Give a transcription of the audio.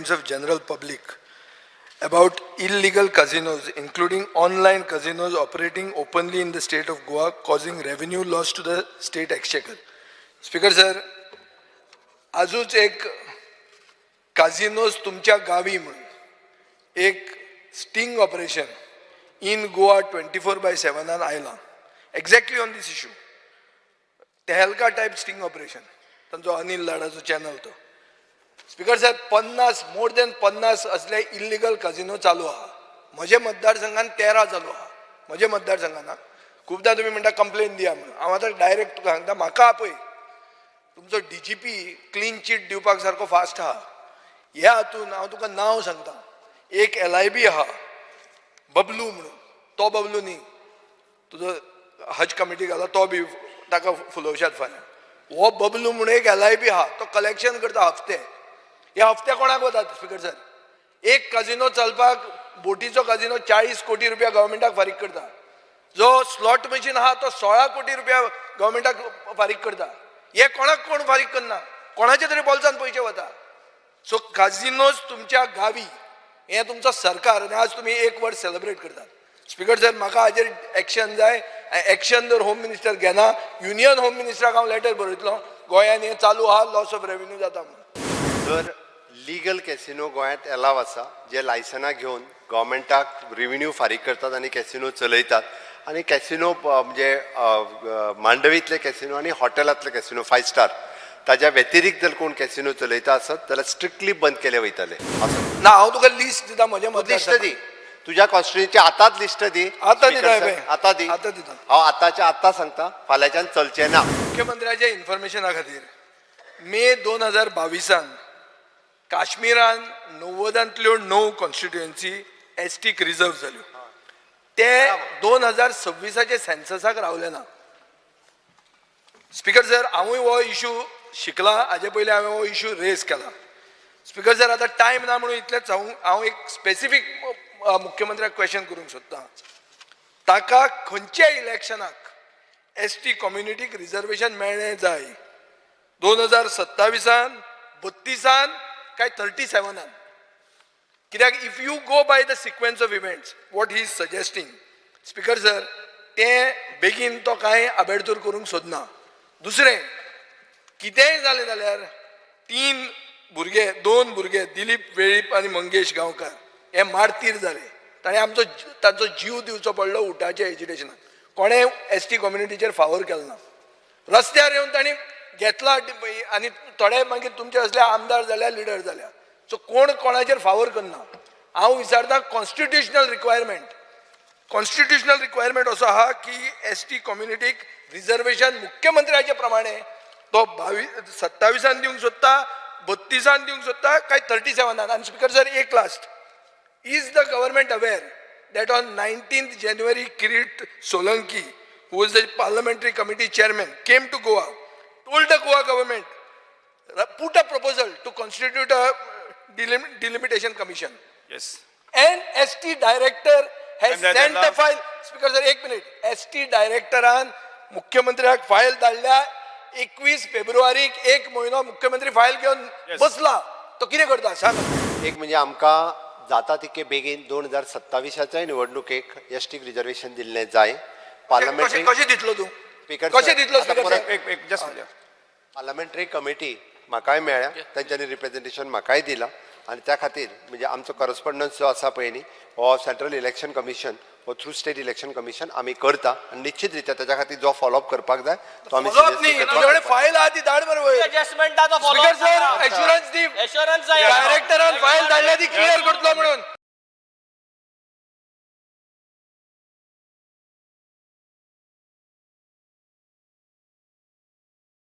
minds of general public about illegal casinos, including online casinos operating openly in the state of Goa, causing revenue loss to the state exchequer? Speaker sir, आजूच एक काझिनोज तुमच्या Gavi म्हणून एक sting operation in Goa 24/7 आयलां, exactly on this issue. Tehelka type sting operation, तांचो Anil लाडाचो channel तो. Speaker साहेब, 50, more than 50 असले illegal casino चालू आहा. म्हज्या मतदारसंघान 13 चालू आहा म्हज्या मतदारसंघान. खुबदां तुमी म्हणटा कंप्लेन दिया म्हणून. हांव आतां डायरेक्ट तुका सांगता, म्हाका आपय. तुमचो डीजीपी क्लीन चीट दिवपाक सारको फास्ट आहा. ह्या हातून हांव तुका नांव सांगता. एक एलआयबी आहा बबलू म्हणून. तो बबलू न्ही, तुजो हज कमिटी घाला तो बी ताका फुलोवशात फाल्यां. हो बबलू म्हणून एक एलआयबी आहा, तो कलेक्शन करता हफ्ते. हे हफ्ते कोणाक वतात? स्पीकर सर, एक काजिनो चलपाक, बोटीचो काजिनो 40 कोटी रुपया गव्हर्मेंटाक फारीक करता. जो स्लॉट मशीन आहा तो 16 कोटी रुपया गव्हर्मेंटाक फारीक करता. हे कोणाक कोण फारीक करना, कोणाच्या तरी बोल्सान पयशे वता. सो काजिनोज तुमच्या गावी हें तुमचो सरकार आनी आज तुमी एक वर्स सेलिब्रेट करतात. स्पीकर सर, म्हाका हाजेर एक्शन जाय. एक्शन जर होम मिनिस्टर घेना, युनियन होम मिनिस्टराक हांव लेटर बरयतलो, गोंयान हें चालू आहा, लॉस ऑफ रेवेन्यू जाता म्हणून. जर लिगल कॅसिनो गोंयांत एलाव आसा, जे लायसनां घेवन गव्हर्मेंटाक रेविन्यू फारीक करतात आनी कॅसिनो चलयतात आनी कॅसिनो म्हणजे मांडवींतले कॅसिनो आनी हॉटेलांतले कॅसिनो फायव स्टार, ताज्या व्यतिरिक्त जर कोण कॅसिनो चलयता आसत जाल्यार स्ट्रिक्टली बंद केले वयतले असो. ना, हांव तुका लिस्ट दिता म्हज्या लिस्ट दी. तुज्या कॉन्स्टिट्युएन्सीची आतांच लिस्ट दी. आतां दिता. Speaker sir, पळय. आतां दी. आतां दिता. हांव आतांच्या आतां सांगता, फाल्यांच्यान चलचें ना. मुख्यमंत्र्याच्या इन्फॉर्मेशना खातीर, मे 2022 काश्मीरान 90तांतल्यो णव कॉन्स्टिट्युएन्सी एसटीक रिजर्व जाल्यो. ते 2026चे सेन्ससाक रावले ना. स्पीकर सर, हांवूय हो इशू शिकला. हाजे पयलीं हांवें हो इशू रेज केला. स्पीकर सर, आतां टायम ना म्हणून इतलेंच सांगूं, हांव एक स्पेसिफीक मुख्यमंत्र्याक क्वेश्चन करूंक सोदतां. ताका खंयच्याय इलेक्शनाक एसटी कम्युनिटीक रिजर्वेशन मेळ्ळें जाय, 2027न, 32न काय 37न? कित्याक if you go by the sequence of events what he is suggesting, Speaker sir, तें बेगीन तो कांय आबेडतूर करूंक सोदना. दुसरें, कितेंय जालें जाल्यार तीन भुरगे, दोन भुरगे, दिलीप वेळीप आनी मंगेश गांवकार हे मार्तीर जाले. ताणें आमचो तांचो जीव दिवचो पडलो उटाच्या एजिटेशनाक. कोणें एसटी कम्युनिटीचेर फावोर केलो ना. रस्त्यार येवन तांणी घेतला आनी थोडे मागीर तुमचे असले आमदार जाल्या, लिडर जाल्या. सो कोण कोणाचेर फावोर करना. हांव विचारता, कॉन्स्टिट्युशनल रिक्वायरमेंट असो आहा की एसटी कम्युनिटीक रिजर्वेशन मुख्यमंत्र्याचे प्रमाणे तो 22 27न दिवंक सोदता, 32न दिवंक सोदता काय 37न? आनी स्पीकर सर, एक last. Is the government aware that on 19th January, Kirit Solanki, who is the parliamentary committee chairman, came to Goa, told the Goa government, put a proposal to constitute a delimitation commission? Yes. And ST director has And that sent the last- file. Speaker sir, एक minute. ST डायरेक्टरान मुख्यमंत्र्याक file धाडल्या 21 फेब्रुवारीक. एक म्हयनो मुख्यमंत्री file घेवन बसला. तो कितें करता, सांग. एक म्हणजे आमकां जाता तितके बेगीन 2027च्याय निवडणुकेक एसटीक रिजर्वेशन दिल्लें जाय. पार्लमेंटरी कशें दितलो तूं? स्पीकर कशें सर, दितलो आतां स्पीकर परत सर? एक एक जस्ट. पार्लमेंटरी कमिटी म्हाकाय मेळ्ळ्या, तांच्यांनी रिप्रेझेंटेशन म्हाकाय दिलां आनी त्या खातीर म्हणजे आमचो करस्पॉन्डन्स जो आसा पळय न्ही, हो सेंट्रल इलेक्शन कमिशन हो थ्रू स्टेट इलेक्शन कमिशन आमी करता आनी निश्चित रित्या ताच्या खातीर जो फॉलोअप करपाक जाय तो आमी फॉलोअप seriously न्ही, करपाक तुज्या कडेन फायल आहा ती धाड मरे वयर. एडजस्टमेंटाचो स्पीकर सर, एश्युरन्स दी. एश्युरन्स जाय. डायरेक्टरान फायल धाडल्या ती क्लियर करतलो म्हणून.